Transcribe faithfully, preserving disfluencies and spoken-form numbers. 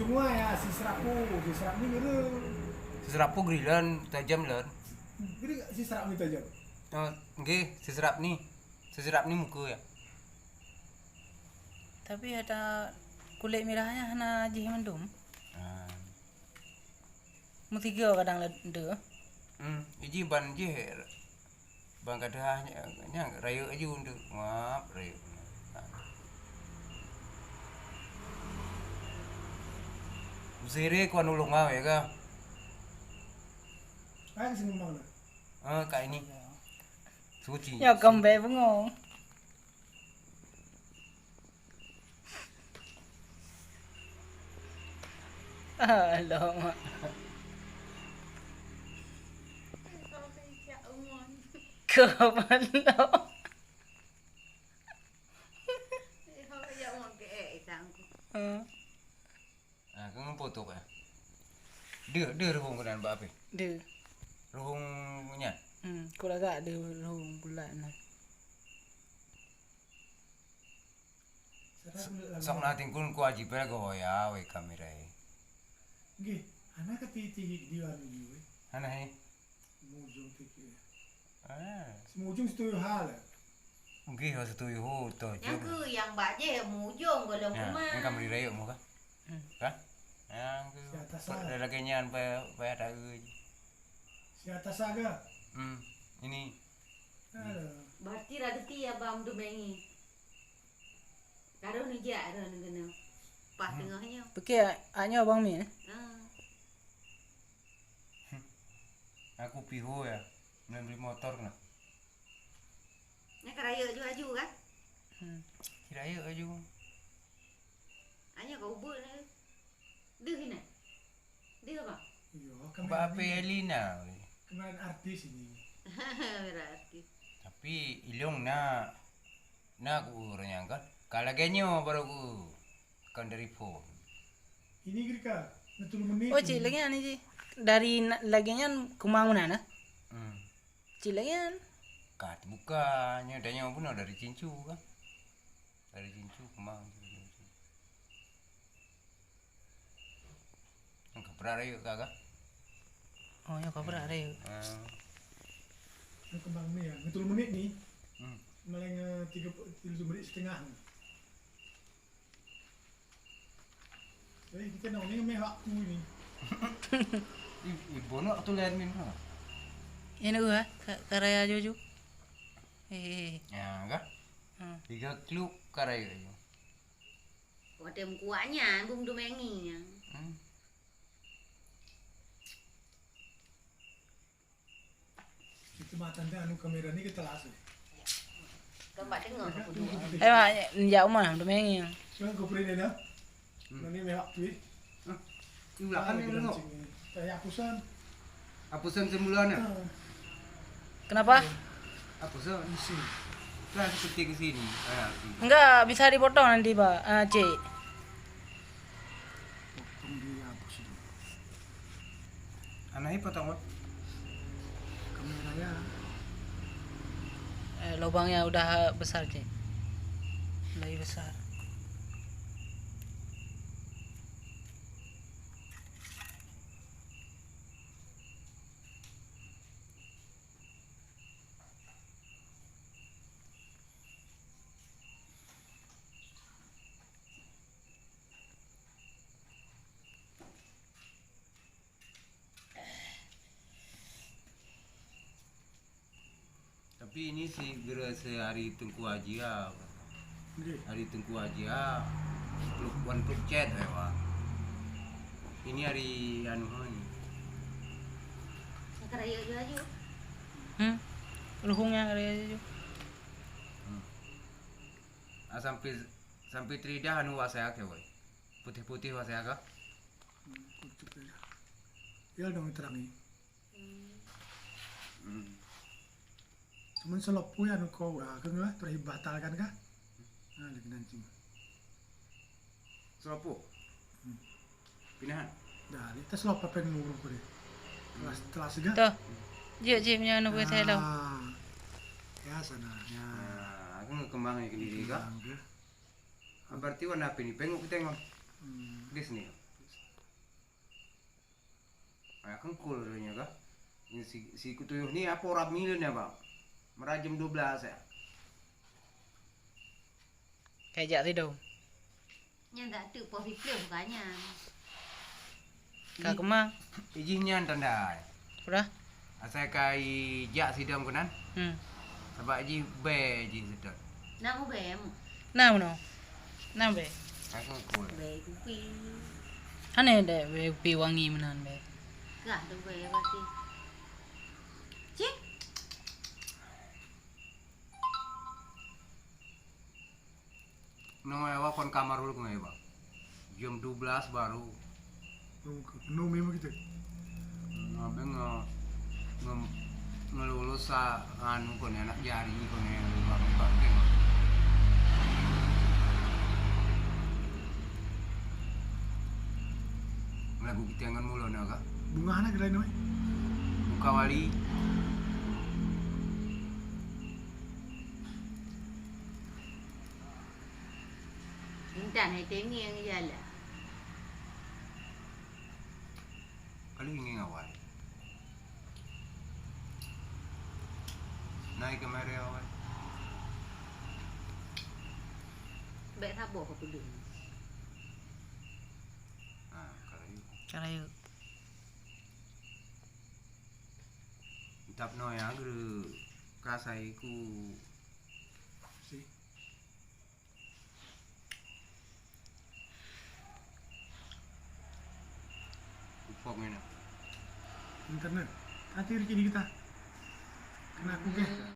Semua ya, si serapu, si serap ni guru. Si serapu geri lon, tajam lon. Guru si serap ni tajam. Oh, nggih, si serap ni. Si serap ni muka ya. Tapi ada kulit merahnya hana jih mandum. Ah. Mutiga kadang le-, deh. Hmm, iji ban jih, ban gadah nya, nya rayeuk aju untuk ngap rayeuk. Sire kuan ulung awé ka. Kan sini mana? Ah, ka ini. Suci. Ya, kembali bengong. Alamak. Kepala. Hmm. Ah, kau ngempo tu, eh? Deuh, deuh ruhung keunan bak api? Deuh. Ruhung nyan? Hmm, ku lagak deuh ruhung bulat na. Sok na tingkun ku aji pira goya wé kamera, eh. Nggih, hana ka ti-, ti-, di anu nyoe, eh. Hana, eh. Mujung titik. Ah. Si mujung situyuh hal. Nggih, oh, situyuh ho to. Nyang keu nyang bak jih mujung golom. Ya, kuma. Nyang ka meuri rayeuk mu ka? Hmm. Ka? Nyang keu si atas per-, lagèe nyan pa, pa ada eu. Si atas aga? Hmm, ini. Halo. Berarti radeuti abang Dumengi. Karo nijak ro neugena. Pah teungoh nyoe. Pike anyo abang mi, eh? Ah. Aku piho ya, membeli motor nah. Nya ka rayeuk aju-aju kan? Hmm. Rayeuk aju. Anya ka ubeut na. Deuh ina. Deuh bang. Yo, bak api Elina. Kemarin artis ini. Merah artis. Tapi ilong na, na ku urang nyang kan. Kalau lagèe nyoe baru ku. Kon dari phone. Ini kira ka, na tulu menit. Oh, cik, lagèe nyan, cik. Dari na-, lagèe nyan keumang meunan, eh? Hmm. Cik, lagèe nyan. Ka teubuka, nyoe dan nyoe bunoe dari cincu kan. Dari cincu keumang. Nyang ka brat rayeuk ka, ka? Oh, nyang ka brat rayeuk. Ah. Nyang keumang ni, ya. Na tulu menit ni. Hmm. Malah, eh, tiga puluh, tiga puluh menit setengah ni. Jadi kita nak ni meh waktu ni. Ih, ih, bonok tu lain min ha. Ini gua, ka-, karaya juju. Eh. Ya, ka? Hmm. Tiga kluk karaya ju. Watèe meukuak nyan, bum dumengi nyan. Hmm. Itu mah tanda anu kamera ni kita lah asli. Gambar tengok aku dulu. Eh, mak, jak rumah, tu main. Cuman kau print dah. Hmm. Nanti mewak tu, eh. Hah? Ini belakang ni tengok. Kayak apusan. Apusan semula ni. Ha. Kenapa? Apusan. Isi. Kan seperti ke sini. Kayak. Enggak, bisa dipotong nanti, Pak. Ah, cik. Potong dia apa sih? Anak ini potong apa? Kamera ya. Eh, lubangnya udah besar, cik. Lebih besar. Tapi ini si gera sehari Teungku Haji ah. Nggih. Hari Teungku Haji ah. Truk, wan truk cet, eh, wah. Ini hari anu, ha, ni. Ka rayeuk ju aju. Hmm. Ruhung nyang ka rayeuk ju. Hmm. Ah, sampai, sampai teridah anu wak saya ke, woi. Putih-putih wak saya ke. Hmm, putih-putih. Ya, dong terangi. Hmm. Cuman seulop pui anu ko, ah, keuh lah, terus batal kan kah? Nah, lagi nanti. Seulop pui? Hmm. Pinahan? Dah, kita seulop apa yang ngurung ko deh. Telas, telas juga. Tuh. Jeuet, jeuet, punya anu buat saya dah. Ah. Ya, sana, ya. Nah, aku nggak kembang ya ke diri kah? Kembang ke? Ah, berarti warna apa ini? Pengok kita tengok. Hmm. Di sini. Ayah kengkul donya kah? Ini si, si kutuyoh ni apa orang milin ya, Bang? Merajem dua belas ya. Kayak jak tidur. Nyan dak teuk poh siplôh ka nyan. Ka keuma? Ijih nyan tanda. Udah? Asai ka i jak sidom keunan. Hmm. Sabab jih bèe jih seudôt. Nam ubèe mu? Nam no. Nam bèe. Ka keukur. Bèe kupi. Hana dek bèe kupi wangi meunan bèe. Kah tu bèe berarti. Cik. Nyoe awak kon kamar uluk ngai ba. Jam dua belas baru. Nung, nung memang kita. Ngabe nge, nge, ngelulus sa anu kon anak jari kon yang baru baru tengok. Lagu kita ngan mulo na kak. Bunga anak kedai noi. Buka wali. Intan hai tengeng jalan. Kalau ingin awai. Naik ke mari awai. Baik saboh ke peudeueng. Ha, kalau yuk. Kalau yuk. Tap noi agre kasai ku. Si. Upok ngena. Internet. Tadi rezeki kita. Kena aku ke?